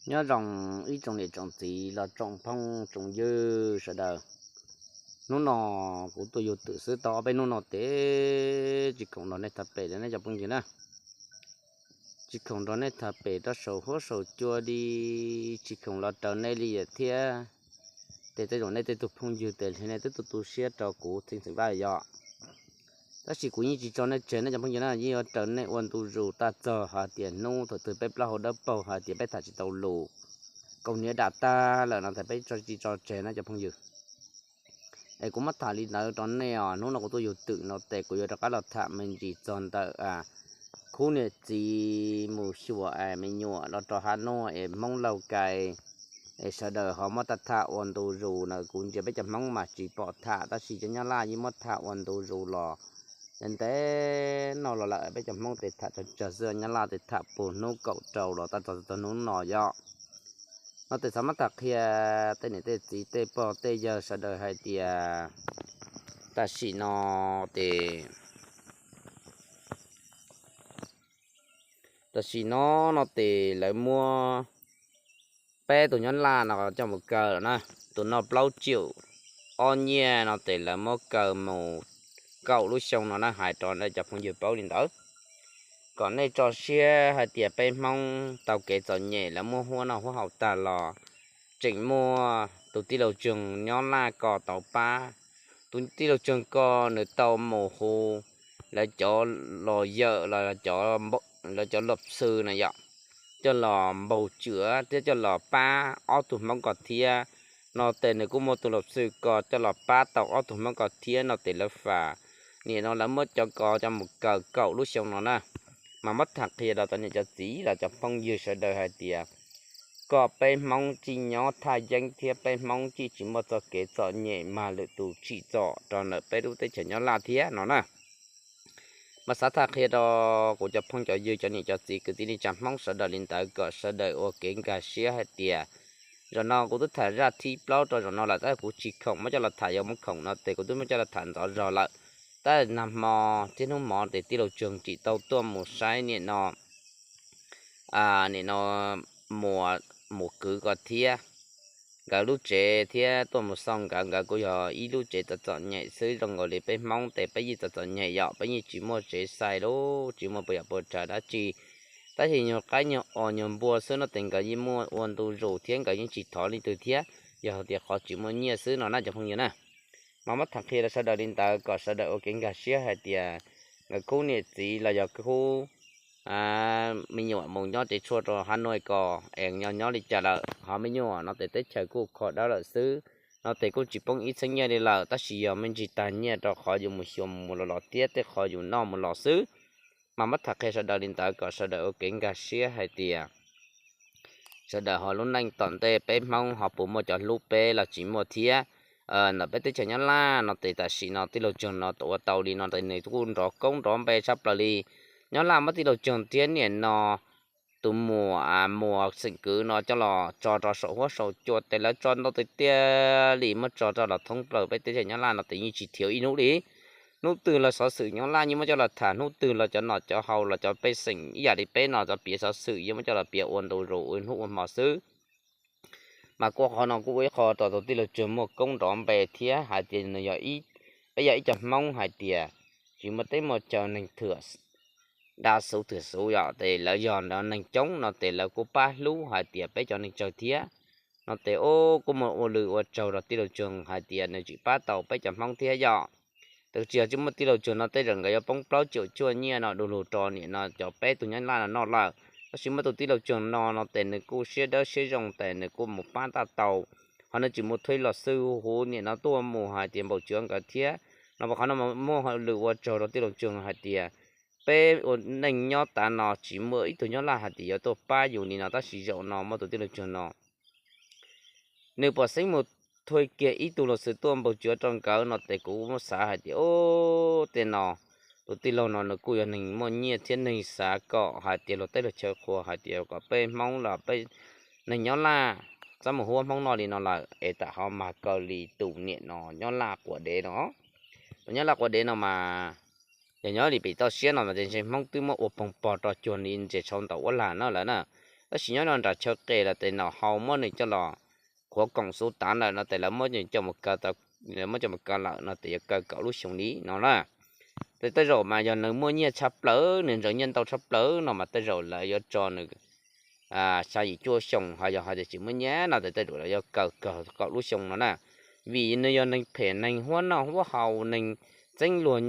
Nyob zoo ib tsoom niam tsoom txiv los tsoom phooj tsoom ywg sawv daws. Hnub no kuv tuaj yug twm xwb tau ob peb hnub no tes tsis khoom nrog nej tham pem li ne cov phooj ywg na. Tsis khoom nrog nej tham pem rau saum huab saum cua li, tsis khoom los raws nej li thiab. Tes tej zaum nej tej tug phooj ywg tes li nej twb tu tu siab rau kuv txheej xeem Vaj yom. Tab sis kuv yeej tsis tso nej tseg ne cov phooj ywg na, yeej yuav raws nej ua ntu zus tag txog hais tias hnub thaum twg peb plaub hau dawb paug hais tias peb tham tsis tau lus, kaus hniav dam tag lawm no tes peb tsis tso tseg na cov phooj ywg. Es kuv muab tham li ntawd rau nej os, hnub no kuv tuaj yug twm no tes kuv yuav rov qab los tham me ntsis txog ntawm khub niam txiv mus xyuas me nyuam los rau Hab Nuj es Hmoob Lauj Kais, es sawv daws ho muab tag tham ua ntu zus na, kuv ntsia peb cov Hmoob mas tsis pom tham tab sis cov Nyab Laj yeej muab tham ua ntu zus los ntev ntev no los lawm, peb cov Hmoob tes tham tsawg tsawg xwb, Nyab Laj tes tham puag hnub kaum rau los tab tom txog hnub no yom. No tes xav muab tham qhia tej niam tej txiv tej pog tej yawg sawv daws hais tias tam sim no tes tam sim no no tes lawv muab peb tus Nyab Laj no coj mus kaw lawm na. Tus no plaub tsiaum ob nyiaj no tes lawv muab kaw mus kaum lub xyoo no na, hais rau nej cov phooj ywg paub li ntawd. Kom nej tso siab hais tias peb Hmoob tau kev txom nyem lawv muab huab noj huab haus tag los tseem muaj tus tij laug Tsuag Nyab Laj ko tau pab. Tus tij laug Tsuag ko nws tau mus hu lawv cov los yawm los lawv cov lom xw na yom, coj los npau tswv thiab coj los pab ob tug Hmoob ko thiab. No tes nws kuj muaj tus lom xw ko coj los pab tau ob tug Hmoob ko thiab no tes lawv fam. Nim no lawv muab cov ko coj mus kaw kaum lub xyoo no na. Mas muab tham qhia rau cov niam cov txiv los cov phooj ywg sawv daws hais tias kom peb Hmoob txij nyob thaj yeeb thiab peb Hmoob txij tsis muaj txoj kev txom nyem mag lwm tus tsim txom rau ntawm peb lub teb chaws Nyab Laj thiab no na. Mas xav tham qhia rau kuv cov phooj cov ywg cov niam cov txiv kwv tij neej tsa Hmoob sawv daws li ntawd kom sawv daws ua kev nkag siab hais tias zaum no kuv twb tham zaj thib plaub rau zaum no lawm tab kuv tsis khoom muab coj los tham, yog muab khoom no tes kuv twb muab coj los tham ntxov zog lawm. Tab nag hmo thiab hnub hmo tes tij laug Tsuag tseem tau tuaj mus saib nim no nim no mus kwv ko thiab nkawd lub tsev thiab tuaj mus xauj nkawd, nkawd kuj yog ib lub tsev txom txom nyem xwb, zoo nkaus li peb Hmoob tes peb yeej txom txom nyem yom, peb yeej tsis muaj tsev xais lub tsis muaj puas yam puas tsav dab tsi. Tab sis nyuag qaib nyuag os nyuag npua xwb no tes nkawd yeej muaj ua ntu zus thiab nkawd yeej tsis thov leej twg thiab, yog hais tias qhov tsis muaj nyiaj xwb no na cov phooj ywg na. Mas muab tham qhia rau sawv daws li ntawd kom sawv daws ua kev nkag siab hais tias nkawd khub niam txiv los yog khub me nyuam mus nyob tsev tshuaj rau Hab Nuj ko es nyob nyob li cas lawm, ho me nyuam no tes teb chaws kuj kho dawb lawm xwb, no tes kuj tsis poob ib txheeb nyiaj li lawm tab sis yog me ntsis tag nyiaj rau qhov yus mus xyuas mus los los thiab tej qhov yus noj mus los xwb. Mas muab tham qhia sawv daws li ntawd kom sawv daws ua kev nkag siab hais tias sawv daws ho lub neej tom ntej peb Hmoob ho puas muaj cov hlub peb los tsis muaj thiab. Ntawm peb teb chaws Nyab Laj no tes tam sim no tij laug Tsuag no ua tau li no tes nws kuj nrov koob nrov npe tshaj plaws li. Nyab Laj muab tij laug Tsuag thiab nim no tus muam muas xeem kwv no coj los tso rau saum huab saum cua tes lawv tso ntau tiag tiag li, muab tso rau los thoob plaws peb teb chaws Nyab Laj no tes yeej tsis khiav ib hnub li. Hnub twg los xov xwm Nyab Laj yeej muab coj los tham, hnub twg los cov nom cov haus los cov pej xeem ib yam li peb no cov piav xov xwm yeej muab coj los piav ua ntu zus ua hnub ua hmo xwb. Mas kuj qhov no kuj ua ib qho rau tus tij laug Tsuag muaj koob nrov npe thiab hais tias nws yog, peb yog ib co Hmoob hais tias tsis muaj teb muaj chaw, neeg thwm dab xub thwm xub yom, tes lawv yog neeg coob no tes lawv kuj pab hlub hais tias peb cov neeg tsawg thiab. No tes kuj muaj ua lw ua tsaug rau tij laug Tsuag hais tias nws tseem pab tau peb cov Hmoob thiab yom. Tab sis yog tsis muaj tij laug Tsuag no tej zaum nkawd yuav poob plaub caum cuaj nyiaj no du lug rau nim no cov peb tug Nyab Laj no noj lawm. Tab sis muaj tus tij laug Tsuag no no tes nws kuj siab dawb siab zoo tes nws kuj mus pab tau tau, ho nws tseem mus thuê los xwb huv nim no tuaj mus hais tias npaum tswv nkawd thiab. No qhov no muaj lw ua tsaug rau tij laug Tsuag hais tias peb ua neej nyob tav no tsis muaj ib tug Nyab Laj hais tias yuav tuaj pab yus li no tab sis zaum no muaj tus tij laug Tsuag no nws pom xeeb mus thuê kiag ib tug los xwb tuaj npaum tswv rau nkawd no tes kuv muab xav hais tias o, tej no tus tij laug no nws kuj yog neeg muaj nyiaj thiab neeg xav kom hais tias luag teb luag chaw qhuas hais tias kom peb Hmoob los peb neeg Nyab Laj txhob mus huab Hmoob noj li no lawm es tam ho mag kaw li tus niam no Nyab Laj quas dev no. Tus Nyab Laj quas dev no mas yog nyob li pem toj siab no mas ces ntshe Hmoob twb muab ua poog pog rau cuag li ntses tshauv ntawm uab lag no lawm na. Tab sis nyob rau nram chaw qes los tes nom hau muab nws coj los qhuav koom xub tav lawm no tes lawv muab coj mus kaw, muab coj mus kaw lawm no tes yuav kaw kaum lub xyoo li no na. Tes tej zaum mas yog nws muaj nyiaj tshaj plaws, nws ntsees nyiaj ntau tshaj plaws no mas tej zaum lawv yuav tso nws xya yim cuaj xyoo, ho yog hais tias tsis muaj nyiaj no tes tej zaum lawv yuav kaw kaum lub xyoo no na. Vim nws yog neeg phem, neeg huab noj huab haus, neeg txeeb luag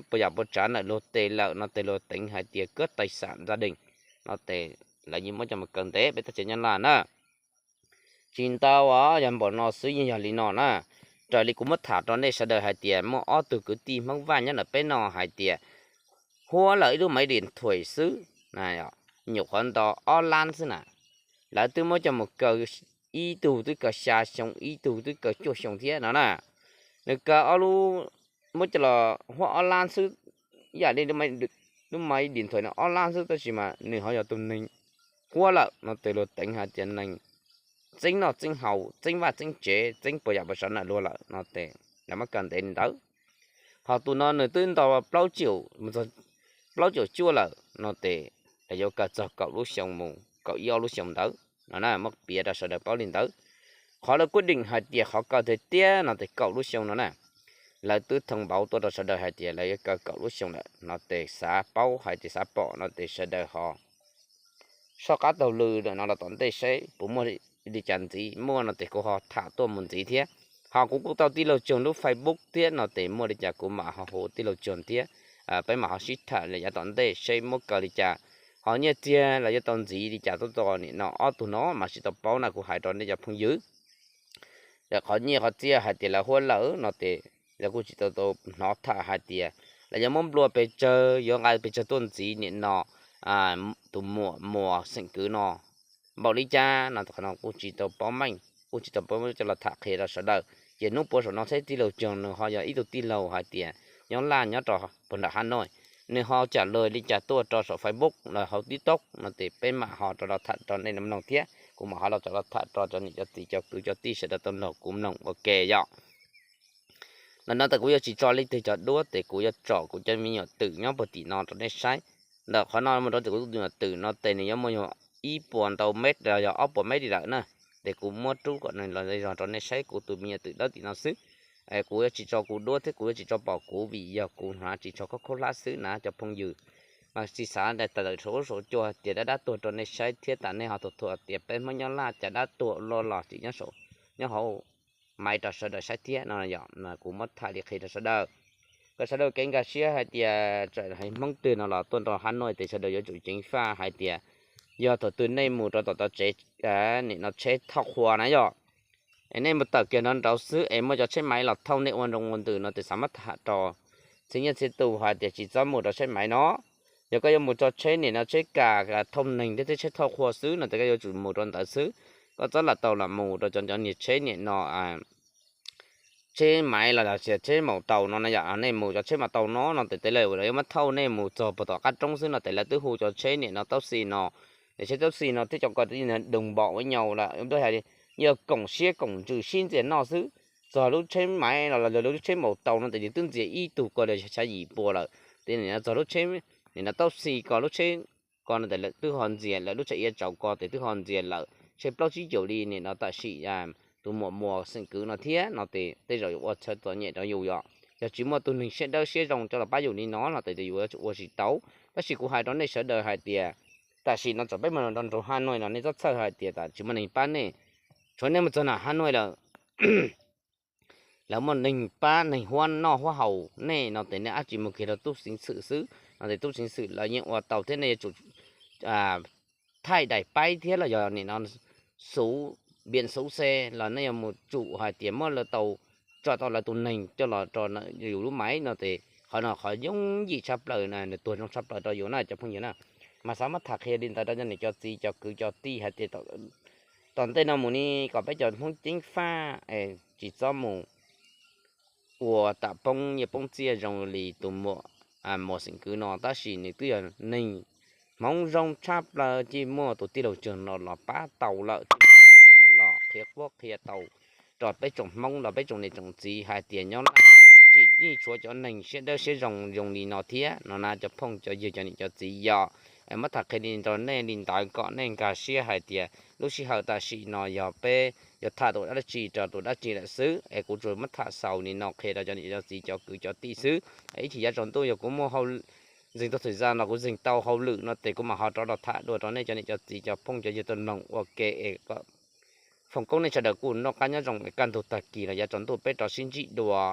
puas yam puas tsav ntawm luag tes lawm no tes luag teev hais tias cướp tài sản gia đình no tes lawv yeej muab coj mus kaw ntev peb teb chaws Nyab Laj na. Tsis ntau os, yog npaum no xwb yeej yog li no na. Raws li kuv muab tham rau nej sawv daws hais tias muaj ob tug kwv tij Hmoob Vaj nyob ntawm peb no hais tias huab lawm ib lub máy điện thoại xwb, nyuam qhuav nto ob lab xwb na, lawv twb muab coj mus kaw, ib tug twb kaw xya xyoo, ib tug twb kaw cuaj xyoo thiab no na. Nws kaw ob lub, muab coj los huab ob lab xwb, ib yam li lub máy điện thoại no ob lab xwb tab sis mas nws ho yog tus neeg huab lawm no tes luag teev hais tias neeg txeeb noj txeeb haus, txeeb vaj txeeb tsev, txeeb puas yam puas tsav ntawm luag lawm no tes lawv muab kaw ntev li ntawd. Ho tus no nws twb nto plaub caug cuaj lawm no tes lawv yuav kaw txog kaum lub xyoo mus kaum ib ob lub xyoo ntawd no na, muab piav rau sawv daws paub li ntawd. Qhov lawv quyết định hais tias qhov kaw tiag tiag no tes kaum lub xyoo no na, lawv twb thông báo tuaj rau sawv daws hais tias lawv yuav kaw kaum lub xyoo lawm no tes xav paub hais tias xav pom no tes sawv daws ho soj qab taug lw lawm no los tom ntej seb puas muaj li cas ntxiv, muaj no tes kuv ho tham tuaj mus ntxiv thiab. Ho kuv kuj tau tij laug Tsuag lub Facebook thiab no tes muaj li cas kuv mam ho hu tij laug Tsuag thiab, peb mam ho sib tham lawm yav tom ntej seb muab kaw li cas, ho nyiaj txiag los yuav tau ntxiv li cas tuaj rau nim no ob tug no mas tsis tau paub na, kuv hais rau nej cov phooj ywg. Lawv qhov nyiaj qhov txiaj hais tias lawv huab lawm no tes lawv kuj tsis tau tau hnov tham hais tias lawv yuav muab nplua pes tsawg, yuav nqa pes tsawg tuaj ntxiv nim no tus muam muas xeem kwv no npaum li cas no, qhov no kuj tsis tau paub meej, kuj tsis tau paub coj los tham qhia rau sawv daws. Ces hnub puav saum no thiab tij laug Tsuag nws ho yog ib tug tij laug hais tias nyob Laj nyob rau puag nram Hà Nội, nws ho trả lời li cas tuaj rau saum Facebook los hauv TikTok no tes peb mam ho rov los tham rau nej mloog thiab kuv mam ho los rov los tham rau cov niam cov txiv cov kwv cov tij sawv daws tau mloog kuv mloog ua ke yom. Ntawm no tes kuv yuav tsis tso leej twg cov duab tes kuv yuav tso kuv cov me nyuam twm nyob puag tim no rau nej saib. Ntawm qhov no mus rau tim kuv tus me nyuam twm no tes nws yuav muaj yog ib puas ntau mev los yog ob puas mev li lawm na. Ces kuv muab rub kom nws los zog rau nej saib kuv tus me nyuam twm dawb tim no xwb. Kuv yuav tsis tso kuv duab thiab kuv yuav tsis tso pom kuv vim yog kuv hnav ris tsho khaub khaub hlab xwb na cov phooj ywg. Mas tsis xav tas tawm saum ub saum cua tias dab dab tuag rau nej saib thiab tas nej ho thuam thuam tias peb Hmoob nyob Laj cas dab tuag loj los tsis nyob hauv maiv rau sawv daws saib thiab no yom. Kuv muab tham li qhia rau sawv daws kom sawv daws kev nkag siab hais tias txawm haiv Hmoob twg no los tuaj nrog Hà Nội tes sawv daws yuav tsum ceev faj hais tias yog thaum twg nej mus rau tom tsev, nim no tsheb thauj qhua na yom, es nej mus tawm kiag nrov nrauv xwb es muaj cov tsheb maiv los thauj nej ua nroo ua ntws no tes xav muab tham rau txhia nyiaj txhia tus hais tias tsis txhob mus rau tsheb maiv no. Yog koj yuav mus rau tsheb nim no tsheb kas thauj neeg thiab tsheb thauj qhua xwb no tes koj yuav tsum mus rau ntawd xwb. Koj txhob lam tau los mus rau cov cov niag tsheb nim no tsheb maiv los tsheb maus taus no na yom. Nej mus cov tsheb maus taus no no tes tej laus yuav muab thauj nej mus txog puag tom qab roob xwb no tes lawv twb hu cov tsheb nim no taub xi no. Tsheb taub xi no thiab cov ko twb đồng bộ với nhau lawm, yog koom siab koom ntsws sib ntxias noj xwb. Txog lub tsheb maiv los lub tsheb maus taus no tes nws twb ntxias ib tug ko li xya yim pua lawm. Tes nim no txog lub tsheb nim no taub xi ko lub tsheb ko no tes lawv twb ho ntxias lawm, lub tsheb ia tsaus ko tes twb ho ntxias lawm, tsheb plaub tsib caug li nim no tam sim tus muam muas xeem kwv no thiab no tes tej zaum yuav ua txhawj txom nyem rau yus yom. Yog tsis muaj tus neeg siab dawb siab zoo coj los pab yus li no no tes yus yuav ua tsis tau. Tab sis kuv hais rau nej sawv daws hais tias tam sim no txawm peb mus rau nram Hà Nội no nej txhob txhawj hais tias tam tsis muaj neeg pab nej. Tshuav nej mus txog nram Hà Nội lawm, lawv muaj neeg pab neeg huab noj huab haus nej no tes nej dab tsi mus kiag rau tub xeev xwm xwb no tes tub xeev xwm lawv yeej ua tau thiab nej yuav tsum thaij daim paib thiab los yog nim no xuv, biam xuv xe los nej yuav mus tsum hais tias muab lawv tau tso tau lawv tus neeg coj los rau yus lub maiv no tes qhov no qhov yooj yim tshaj plaws na, nws tuag zoo tshaj plaws rau yus na cov phooj ywg na. Mas xav muab tham qhia li ntawd rau cov niam cov txiv cov kwv cov tij hais tias tom ntej no mus ni kom peb cov Hmoob ceev faj es tsis txhob mus ua tam poob nyiaj poob txiaj zoo li tus muam muas xeem kwv no, tab sis nws twb yog neeg hmoov zoo tshaj plaws ces muaj tus tij laug Tsuag no los pab tau lawm, tij laug Tsuag no los qhia qhuab qhia tau rau peb tsoom Hmoob los peb tsoom niam tsoom txiv hais tias nyob Laj tseem yeej tshuav cov neeg siab dawb siab zoo zoo li no thiab no na cov phooj cov ywg cov niam cov txiv yom. Es muab tham qhia li rau nej li ntawd kom nej nkag siab hais tias lub sij hawm tam sim no yog peb yuav tham tus dab tsi rau tus dab tsi lawm xwb. Es kuv tsuas muab tham xaus li no qhia rau cov niam cov txiv cov kwv cov tij xwb. Ib chim yav tsaus ntuj yog kuv muaj ntxiv tau txhim zaj no kuv ntxiv tau hauj lwm no ces kuv mam ho rov los tham dua rau nej cov niam cov txiv cov phooj cov ywg tau mloog ua ke es foom koob nej sawv daws kuj noj qab nyob zoo es kaj ntug tag kis los yav tsaus ntuj peb rov sib ntsib dua.